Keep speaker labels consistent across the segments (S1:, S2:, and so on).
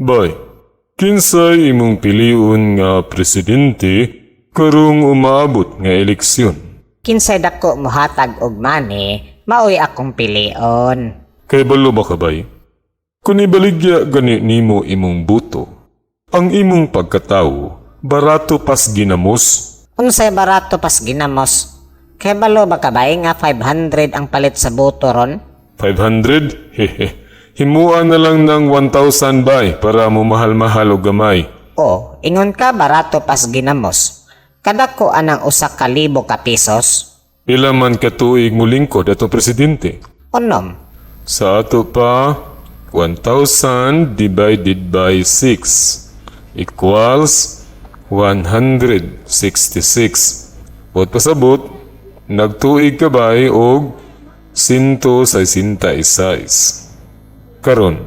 S1: Bay, kinsay imong piliun nga presidente karong umaabot nga eleksyon?
S2: Kinsay dako mohatag og money, maoy akong pilion.
S1: Kay balo ba ka bay? Kung ibaligya gani nimo imong buto, ang imong pagkatawo, barato pas ginamos.
S2: Unsay barato pas ginamos? Kay balo ba ka bay nga 500 ang palit sa buto ron?
S1: 500? Hehe. Himua na lang ng 1,000 bay para mumahal-mahal og gamay.
S2: O, ingon ka barato pas ginamos. Kadako anang 1,000 ka pesos?
S1: Pila man katuig mulingkod atong presidente?
S2: Unom.
S1: Sa ato pa, 1,000 divided by 6 equals 166. Buot pasabot, nagtuig ka bay og 166. Karon,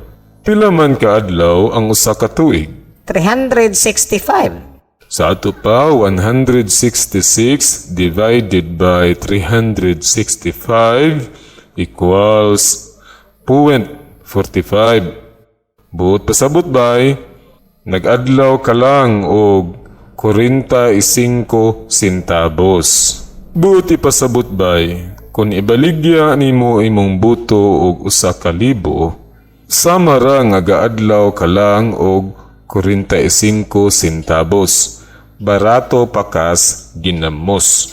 S1: pila man kaadlaw ang usa ka tuig?
S2: 365.
S1: Sa ato pa, 166 divided by 365 equals 0.45. Buot pasabot bay, nag-adlaw ka lang og 45 centavos. Buot ipasabot bay, kung ibaligya nimo imong buto og 1,000, sama ra nga gaadlaw ka lang og 45 centavos. Barato pakas ginamos.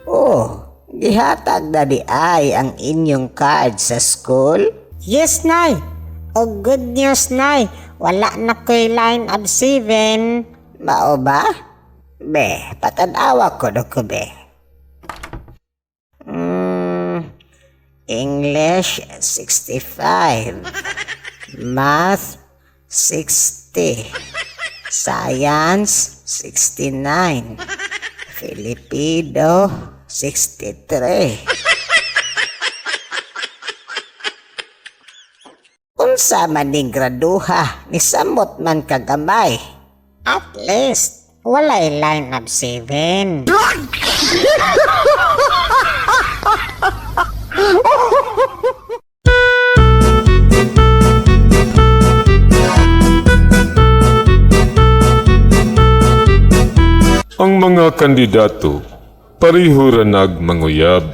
S2: Oh, gihatag na di ay ang inyong card sa school?
S3: Yes, Nay. O good news, Nay. Wala na ko'y line of seven.
S2: Mao ba? Be, patanawa ko do ko be. English 65. Math 60. Science 69. Filipino 63. Unsa man ning graduha ni samot man kagamay.
S3: At least, wala'y line of seven.
S1: Ang mga kandidato, pareho ra nagmanguyab.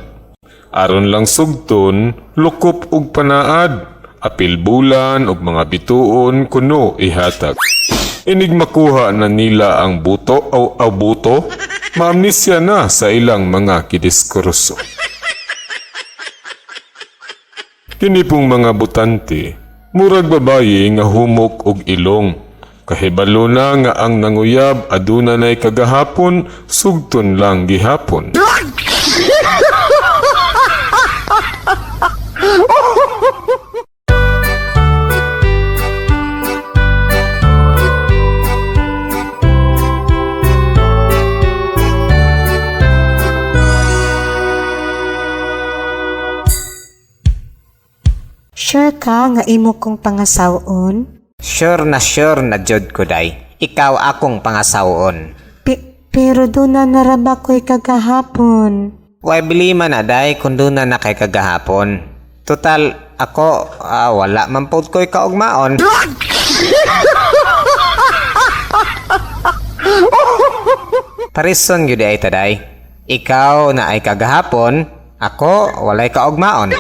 S1: Aron lang sugton, lukop og panaad, apil bulan og mga bituon kuno ihatag. Inig makuha na nila ang buto o abuto, maamnisya na sa ilang mga kidiskurso. Kini pong mga butante, murag babayi nga humok og ilong. Kahibalo na nga ang nanguyab aduna nay kagahapon, sugton lang gihapon.
S3: Sure ka nga imo kong pangasawon?
S2: Sure na jud ko day. Ikaw akong pangasawon.
S3: Pero doon na naraba ko'y kagahapon.
S2: Way bilima na day kung doon na kay kagahapon. Total, ako, wala man pod ko'y kaugmaon. Parison gyud ay taday. Ikaw na ay kagahapon, ako walay kaugmaon.